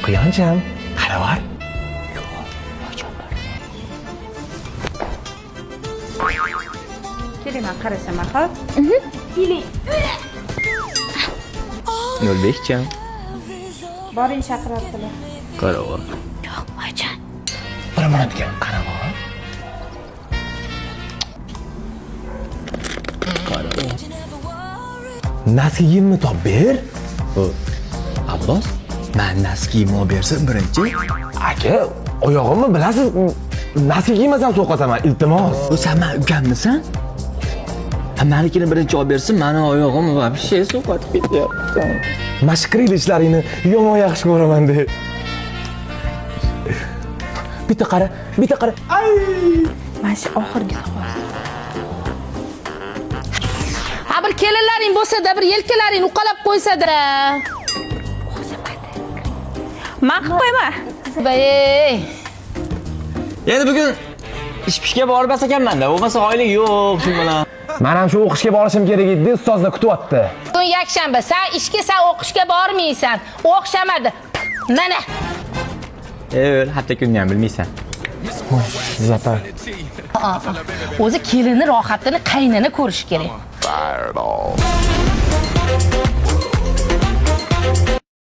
Quyoncham, qaravar. Keling, man qarashaman, xo'p? Nolbekcham. Boring, chaqiradilar. Qaravar. Yo'q, oyijon. Bir minutga qaravar. Nasiyimni top ber. Abbos, man naskiyimni olib bersin birinchi. Aka, oyog'imni bilasiz, nasi kiymasam sovqotaman, iltimos. Bu sen man ukammisan? Ha, manikini birinchi olib bersin, mani oyog'im вообще sovqotib ketyapti. Mashqiriyli ishlaringni yomon yaxshi ko'raman de. Bitta qara, bitta qara. Ay! Mana shu oxirgi savol. Ha, bir kelinlaring bo'lsa-da, bir yelkalaring uqalab qo'ysa-da. Man qilib qo'yma. Ey, Endi bugun ish pishga bormas ekanman-da, bo'lmasa oylik yo'q shu bilan. Men ham shu o'qishga borishim kerak edi, ustozlar kutyapti. Bugun yakshanba, sen ishga, sen o'qishga bormaysan. O'xshamadi. Mana. Ey, hafta kunini ham bilmaysan. Zafar. O'zi kelinni rohatini qaynona ko'rish kerak. Fireball.